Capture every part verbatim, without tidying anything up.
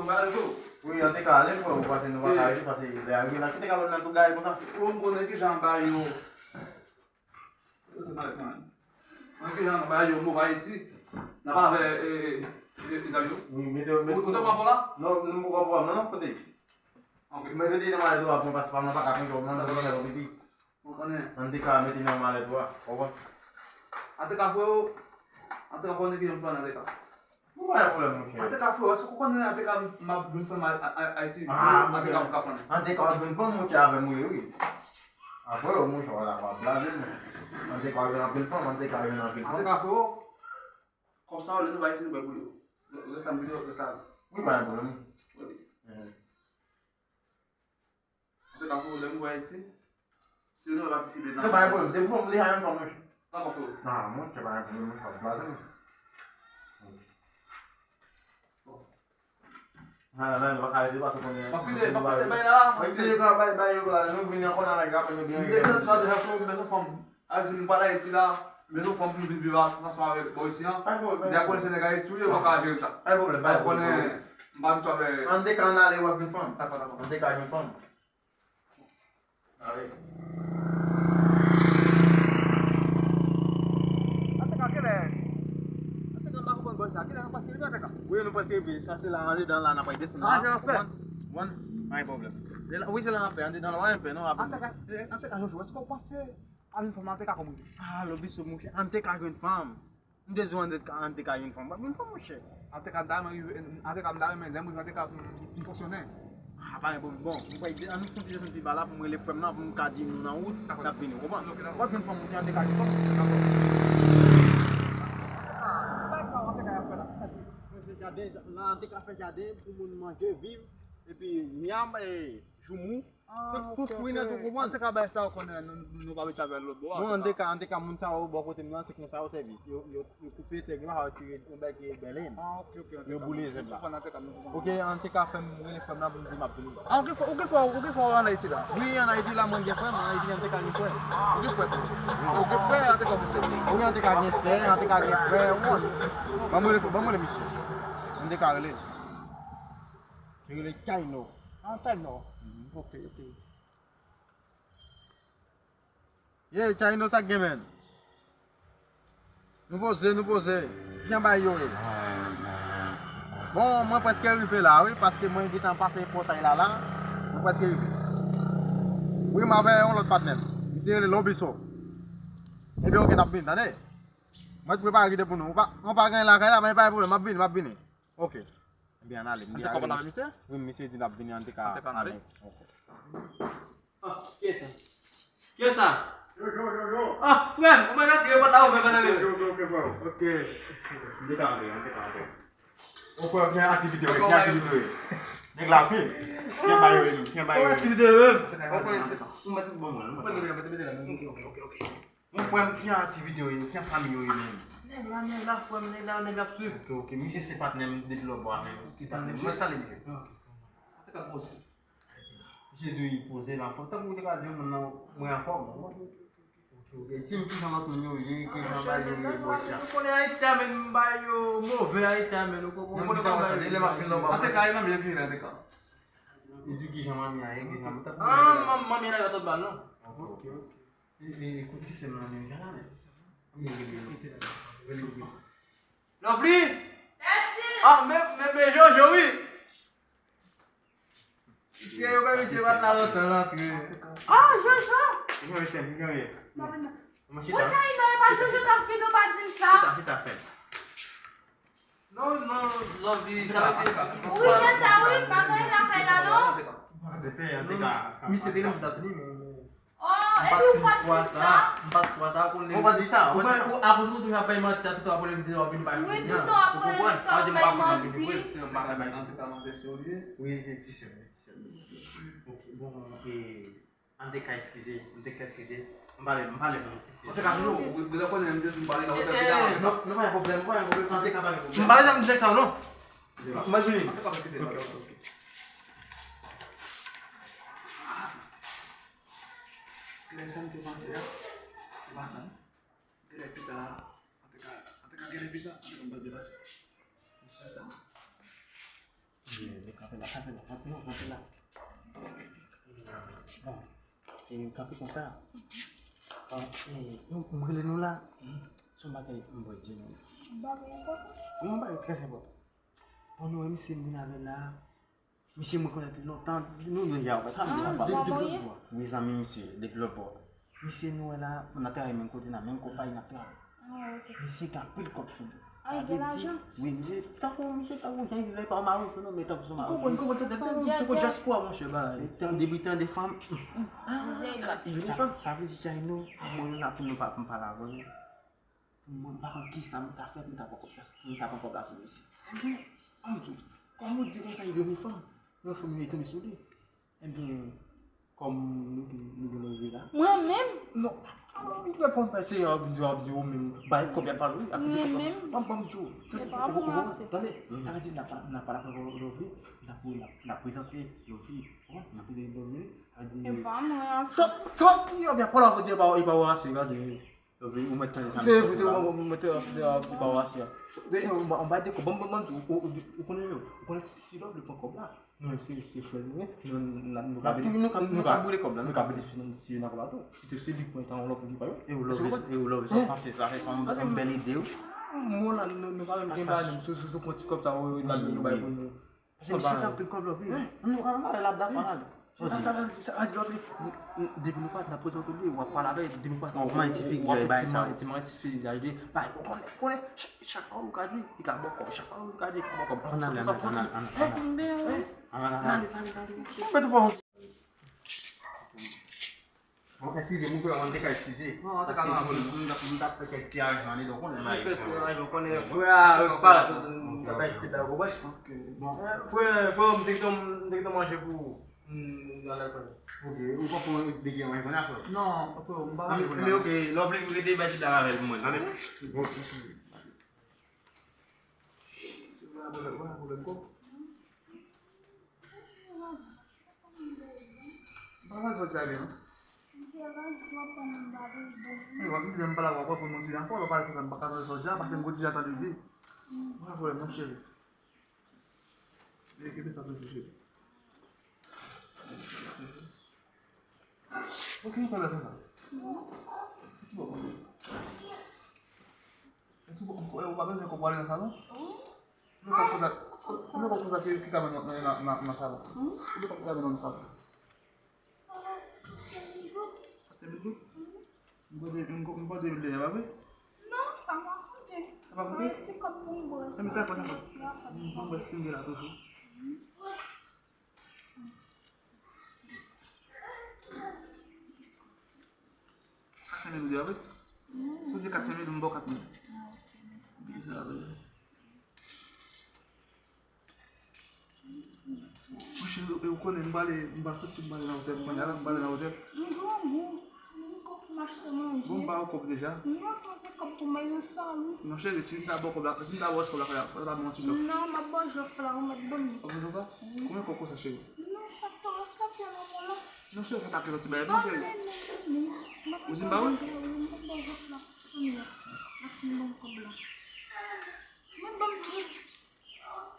Pral tou. Wi, antouka, ale frè, ou pase nou pa ka rete, pase lè a rive la, kite ka nan tou gaye konsa. Frè, m konnen kijan ba yo. Kote malèt mwen? Mwen kijan ba yo move Ayiti. N ap avè, e, e, e, e, zam yo. Wi, mete, mete. Ou, ou te pran pou la? Non, nou poko pran, non, non, kote? Ok. Mwen mete nan malèt ou a, pou mwen pase pa, mwen pa ka konn, mwen pa ka konn. Ou konnen. Antouka, mete nan malèt ou a, ou konprann? Antouka, frè, antouka, konnen kijan m fè antouka. Ou pa gen pwoblèm, monchè. Antouka, frè, èske ou konnen antouka m ap jwenn fanm a, a, a, Ayiti? Ah, antouka, m ka fann. Antouka, w ap jwenn fanm, monchè, avè m, wi, wi. Apre, yo, monchè, w ap blaze, monchè. Antouka, w jwenn anpil fanm, antouka, w jwenn anpil fanm. Antouka, frè, kòb sa yo, lè nou bay ti nouvèl pou yo. Lè sa, m vini, lè sa. Wi, pa gen pwoblèm. Wi. Mhm. Antouka, frè, lè m vwaye isi, si nou pa patisipe nan... Se pa yon pwoblèm, se pou fè m li a yon fòm, monchè. Nan, monchè, pa yon pwoblèm, monchè, blaze, monchè. Nan, nan, nan, nou pa ka rete, paske konnen... Mwen kite, mwen kite bay la, paske... Mwen kite bay, bay yo la, nou vini ankò nan règ la, pou nou byen règle. Mwen deja, deja, frè, mwen bezwen fanm. A di m pral Ayiti la, bezwen fanm pou m vin viv ansanm avèk bò isi an. Pa gen pwoblèm, pa gen pwoblèm. Lè polisye nèg Ayiti yo, yo pa ka jere sa. Pa gen pwoblèm, pa gen pwoblèm. Mwen pa abitye avè... Antouka, ann ale, w ap jwenn fanm. Dakò, dakò. Antouka, jwenn fanm. Ale. Antouka, kilè? Antouka, m pa konprann bò sa. Kilè nou prèske rive, antouka? Wi, nou prèske rive. Sa se la, andedan la, n ap desann la. Ah, jan fè. Wan, wan, pa gen pwoblèm. Se la, wi, se la n ap fè. Andedan la, pa gen pè, non, avè nou. Antouka, antouka, Jojo, èske w panse al jwenn fanm nan, antouka, kòman? Ah, Lobiso, monchè, antouka jwenn fanm. M te di w antouka, antouka jwenn fanm. W ap jwenn fanm, monchè. Antouka, m ta renmen rive, antouka, m ta renmen lè m rive, antouka, m, m fonksyone. Ah, pa gen pwoblèm. Bon, mwen pral de-, ann nou fè yon ti desann pi ba la pou mwen rele frè m nan, pou m ka di nou nan wout, dakò, n ap vini, ou konprann? Ok, dakò. W ap jwenn fanm, monchè, antouka jwenn fanm. Dakò. Bay sa, antouka, y ap fè la. Mwen se jaden, la, antouka fè jaden pou moun manje, viv, epi nyam, e, joumou. Ah, tout, tout fwi nèt, ou konprann? Antouka, bagay sa yo konnen, nou, nou pa abitye avè l lòt bò a. Bon, antouka, antouka, moun sa yo bò kote m nan, se konsa yo sèvis. Yo, yo, yo koupe tèg yo, yo tire yon bèl ki bèlen. Ah, ok, ok, antouka. Yo boule zèb la. Antouka, nou konprann. Ok, antouka, fè m rele frè m nan pou m di m ap vini. Ah, ou gen frè, ou gen frè, ou gen frè an Ayiti la? Wi, an Ayiti la, mwen gen frè m, an Ayiti, antouka, gen frè. Ou gen frè? Ou gen frè, antouka, ou gen sè? Wi, antouka, gen sè, antouka, gen frè, ou konprann? Ban m rele, ban m rele misye. Antouka, rele l. Li rele Chino. Ah, Chino. Mhm. Ok, ok. Ye, Chino, sa k gen, menn? Nou poze, nou poze. Kijan bagay yo ye? Bon, mwen prèske rive la, wi, paske mwen gentan pase pòtay la, la. Mwen prèske rive. Wi, m avè yon lòt patnè m. Misye rele Lobiso. Ebyen, ok, n ap vin, tande? Mwen prepare kite pou nou. Ou pa, ou pa gen lakay la, men pa gen pwoblèm, m ap vini, m ap vini. Ok. Ebyen, ann ale. M di a misye? Wi, misye di l ap vini, antouka, ann ale. Ok. Ah, kiyès sa? Kiyès sa? Yo, yo, yo, yo. Ah, frè m, ou mèt antre, pòt la ouvè, mèt antre. Ok, ok, ok, frè m. Ok. M te ka antre, m te ka antre. Bon, frè m, ki aktivite w ye? Ki aktivite w ye? Nèg la fè. Ki bagay yo ye, nou? Ki bagay yo ye? Ki aktivite w ye? Bon, frè m, ou mèt bon mwen, ou mèt bon mwen. Ok, ok, ok, ok. Mon frè m, ki aktivite yo ye, ki fanmi yo ye menm? Nèg la, nèg la, frè m, nèg la, nèg la ap swiv. Ok, ok. Misye se patnè m depi lòtbò a menm. Ki patnè m? Mwen salye misye. Ok. Misye di w li poze l anfòm. Tankou w te ka di yon moun nan mwen anfòm. Ok, ok. Di m kijan lòt moun yo ye, kijan bagay yo ye, bòs ya. Nou konnen Ayiti a menm, bagay yo move Ayiti a menm, nou konprann. Mwen konn kòman bagay yo ye. Antouka, e manmi an ki vini la, antouka. Li di kijan manmi an ye, kijan... Ah, manmi an la, yo tòt bal non. Ok, ok. E, e, e, kote ti sè m nan menm jan la, men? Ann rele, rele, rele, rele. Lovely! Ah, men, men, men Jojo, wi! Misye, yo, men misye pa t la lontan, l antre. Ah, Jojo! Kijan w ye, sè m? Kijan w ye? Mwen chita. Bon, China, e pa Jojo t ap vin, ou pa di m sa. Chita, chita, sè m. Non, non, Lovely, sa vle di... Wi, se sa, wi, pa gen lakay la, non. Misye te gen pou l t ap vini, men, men... Oh, epi ou pa t di sa? M pa t kwè sa, ou konnen. Ou pa t di sa, ou pa t di sa. Ou pa, ou, akoz ou toujou ap bay manti a, toutan w ap rele m di w ap vin bay manti. Wi, toutan w ap rele m sa, w ap bay manti. Ou konprann? Sa vle di m pa konn ap vin vre, si m pa ka bay, antouka, manti serye. Wi, se ti sè, ti sè. Ok, bon, e, An te ka eskize, an te ka eskize. M pale, m pale pou nou. An te ka toujou, ou, ou, ou konnen m te di m pale nan otè pita. Eh, eh, non, non, pa gen pwoblèm, pa gen pwoblèm. An te ka pa gen pwoblèm. M pale nan mizik sa, non. M ap vini. An te ka pa kite. Ok, ok, ok. Lè sa m te panse a, se pa sa, non. Genlè pita, an te ka, an te ka genlè pita, an te ka m pral depase. Misye sa. Kanpe la, kanpe la, kanpe la, kanpe la. Bon, se kanpe konsa. Bon, e, nou, m rele nou la. Se yon bagay m vle di nou. Yon bagay trè enpòtan. Bon, nou wè misye m vin avè l la. Misye m rekonèt li lontan, nou, nou, y a, ah, de, de, de lòt bò. Mezanmi, misye, de lòt bò. Misye nou wè la, n ap travay menm kote, nan menm konpayi n ap travay. Ah, ok. Misye gen anpil kòb sou li. Ah, li gen lajan? Wi, misye, tankou, misye, tankou, jan li di la, li pa yon mawon, non, men tankou se yon mawon. Ou konprann, ou konprann, tankou dyaspora, monchè, ba, depi tan de fanm. Sa, sa vle di, Jaino, mwen la pou nou pa, pou m pale avè nou. Mwen pa konn kisa mwen ta fè pou mwen ta pran kòb sa, pou mwen ta pran kòb la sou misye. Ebyen, an m di w, kòm ou di konsa, li renmen fanm, yon fanm yo tonbe sou li. Ebyen, kòm nou, nou gen love la. Mwen menm? Non, li reponn pa se, a, vin di, a, vin di, ou menm, bay kòb, y ap pale, wi, a fin de kòb la. Mwen menm? Ban m, ban m di w. Tande, sa vle di, n ap, n ap pale avèk love, n ap, n ap, n ap prezante love, ou konprann? N ap prezante love, sa vle di. E pa mwen, an. Tank, tank, yo byen pale avèk li, e pa, e pa w ase, gade. Ou mèt tande sa. Se vre, ou mèt tande sa. Anba de kòb, ban m di w, ou konnen yo, ou konnen si lòv li pran kòb la, nou menm se, se frè nou ye, nou, nou ka, nou ka boule kòb la, nou ka benefisye nan kòb la tou. Si te se li pran tan lòv li pa yo. E ou lòv, e ou lòv sa panse sa, se yon bèl ide wi. Mwen la, nou pa menm gen bagay menm, sou, sou, sou pran ti kòb sa, ou la nou bay pou nou. Paske misye gen anpil kòb lòv li. Nou, ann ale la, dakò, ann ale. Sa, sa, sa, sa, sa, lòv li, depi nou pati, n ap prezante li, w ap pale avè l, depi nou pati, w ap fè ti figi, bay sa. Ti manti figi, bay, ou konnen, konnen, chak, chak pawòl ou ka di, li ka ba w kòb, chak pawòl ou ka di, li ka ba w kòb. Ann ale, ann ale, ann ale, ann ale. Ann ale, ann ale, ann ale. Ou mèt ou pa yon Bon, eskize, moun kwè mwen te ka eskize. Non, an te ka. Paske m, m, m t ap fè kèk ti aranjman, li, donk, konnen bagay. Fè kèk ti aranjman, konnen frè a, pa, m t ap fè ti bagay, ou konprann? Bon. Frè, frè, m te kite, m te kite manje pou ou. M, m ale konnen. Ok, ou pa pran de gen manje konnen frè? Non, frè, m pa manje konnen. Men ok, lè w vle rete bay ti bagay avè l pou mwen, tande? Bon. Ou pa pral fè ti bagay, non? Men w ap di lè m pale avè w, w ap pran yon ti jan fò, w ap pale konsa, m pa ka tande sa w di a, paske m gon ti jan tande di. Pa gen pwoblèm, mon cheri. E, e, fè sa, mon cheri. Ok, nou pral fè sa. Ki bò kote? Èske ou, ou, ou pa bezwen kòb pou ale nan salon? Wi. Ou bezwen kòb konsa, ou bezwen kòb konsa ki, ki ka mennen w nan, nan, nan, nan salon? Ou bezwen kòb ki ka mennen w nan salon? Senk mil goud. Senk mil goud? M konte, m ko-, m konte mil deja, pa vre? Non, sa m pa konte. Sa pa konte? Mwen ti kòb pou m bwè. Sa m ta konte. Ti afè m konte. M konte si m gen la toujou. Kat senk mil ou di a, wi? Ou di kat senk mil, m ba w kat mil. Ah, ok, mèsi. Bizar, wi. Monchè, e ou konnen, m prale, m pral soti, m prale nan otèl, kounye a la, m prale nan otèl. M grangou. M gen kòb pou m achte manje. Bon, m ba w kòb deja. Non, sa se kòb pou mwen, yon sèl, wi. Non, cheri, si m ta ba w kòb la, si m ta ba w kòb la, fò ta ban m yon ti lòf. Non, m ap ba w jòf la, ou mèt ban m li. Ap ban w jòf la? Wi. Konbyen kòb konsa, cheri? Non, sa pa, sa pa nan mwen la. Non, cheri, sa pa kèk ti bagay, non, cheri. Ou di m ba w? Wi, m ap ba w jòf la. Kounye a, m ap fin ban m kòb la. Mwen ban m tout.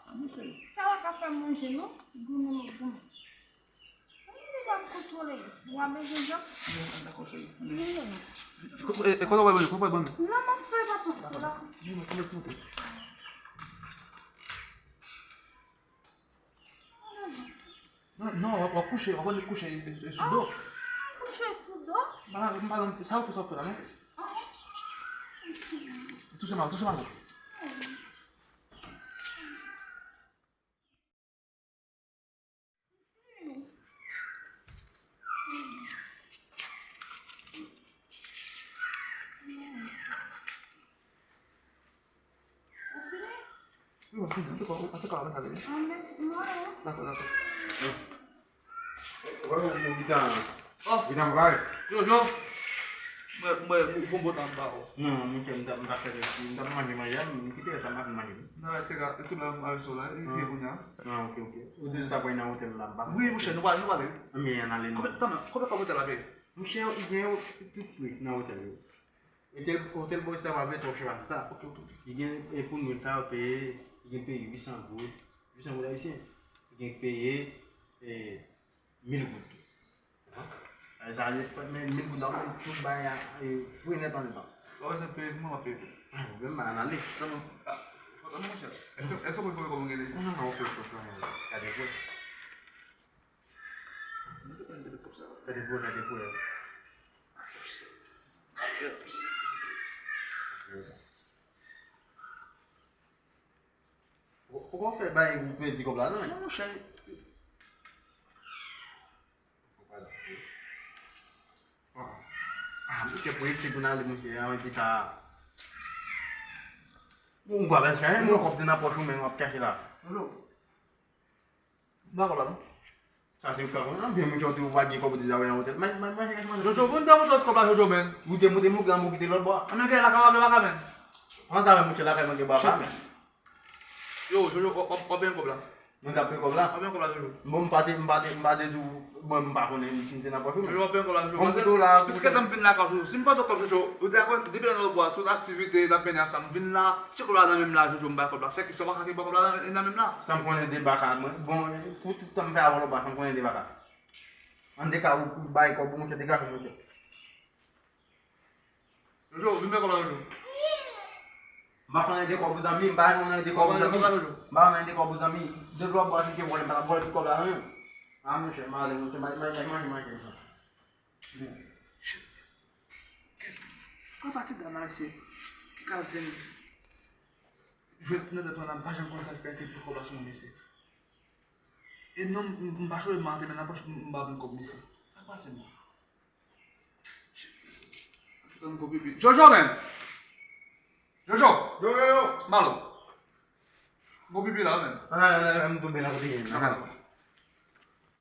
A, mwen cheri. Sa w ka fè manje, non? Goumen, mwen goumen. Mwen li pa m kontwole. Ou a bezwen jòf? Non, dakò, cheri. Wi. E, e, kote w pral ban m? Kote w pral ban m? Non, m ap fè, papa. Dakò, dakò. Wi, mwen, mwen, mwen. Non, non, w ap, w ap kouche, w ap kouche, e, e, sou do. Ah, kouche sou do? Ba, m pa, sa w pou sa w fè la, non? Ah. Touche mal, touche mal. Ou fini? Wi, mwen fini. An tou ka, an tou ka, mwen ale. An, men, mwen, wi. Dakò, dakò. Ou pa wè mwen gentan, gentan pare. Jojo. Mwen, mwen, mwen, bon, bon tan ba ou. Non, mwen, mwen, mwen, mwen ta fè, mwen ta manje, manje, mwen kite sa, mwen pa fin manje. Non, se ka, se la, mwen ale sou la, e, e, kounye a. Ah, ok, ok. Ou di nou ta pral nan otèl la, m pa konn. Wi, monchè, nou pral, nou pral. Men, ann ale, non. Konbyen, tann, konbyen kòb otèl la peye? Monchè, gen yo tout pri nan otèl yo. Otèl, otèl Boris la pa vle twòp chè pase sa. Ok, ok, ok. Li gen, e, pou nwit sa yo peye, li gen peye uit san goud, uit san goud ayisyen. gen k peye e, mil goud tou. E sa, men mil goud la, ou konn tout bagay a, e, fre nèt andedan. Ou pa bezwen peye pou mwen, m ap peye pou ou. Pa gen pwoblèm, m pa nan ale. Non, non, ah, non, monchè. Èske, èske ou konn kòman gen li? Non, non, non, ok, ok, ok, ok. Gade pou wè. Gade pou wè, gade pou wè. Ou, ou konn fè bay ou kredi kòb la, non? Non, monchè. Ah, ah, monchè, prese pou n ale, monchè, ann pita. Ou pa bezwen, yon kòb te nan pòch ou, men w ap chache la. Jojo. M pa kòb la, non. Sa se ou ka konnen, non? Byen, monchè, ou te ou pa gen kòb, ou te deja wè nan otèl. Manje, manje, manje, manje, manje. Jojo, vin te montre kòb la, Jojo, men. Ou te montre mwen, ou kite lòt bò. Ann, men, lakay la, lakay la, men. Pran sa, men, monchè, lakay mwen gen baka, men. Yo, Jojo, w ap, w ap peye kòb la? Mwen k ap peye kòb la? W ap peye kòb la, Jojo. Bon, m pa te, m pa te, m pa te di w, mwen, m pa konnen si m te nan pòch ou, men. Jojo, w ap peye kòb la, Jojo. Bon, m kite w la, piske sa m vin lakay ou, si m pa t kòb, Jojo, ou te konn, depi lè nan lòt bò a, tout aktivite n ap mennen ansanm, m vin la, si kòb la nan men m la, Jojo, m bay kòb la. Se ki sa w pa ka gen kòb la nan, nan men m la? Sa m konnen de baka, mwen, bon, pou tout tan m fè avè w lòt bò a, sa m konnen de baka. An de ka ou bay kòb ou, monchè, degaje w, monchè. Jojo, vin pran kòb la, Jojo. M pa konn ede kòb ou zanmi, m pa konn ede kòb ou zanmi. M pa konn ede kòb ou zanmi. Depi w ap bò chèche vòlè, m pa t ap vòlè tout kòb la non. A monchè, m ale, monchè, manje, manje, manje, manje. Kòman fatig la nan mesye? Ki ka vin jwe nan tèt mwen la, m pa janm konn sa l fè ke pou kòb la sou mwen mesye. E non, m, m pa chwe mante, men nan pòch m, m pa vin kòb mesye. Sa k pase m? Jojo, men. Jojo! Yo, yo, yo! Malo. Gwo pipi la, men. Ah, ah, ah, m tonbe nan piye. Ah.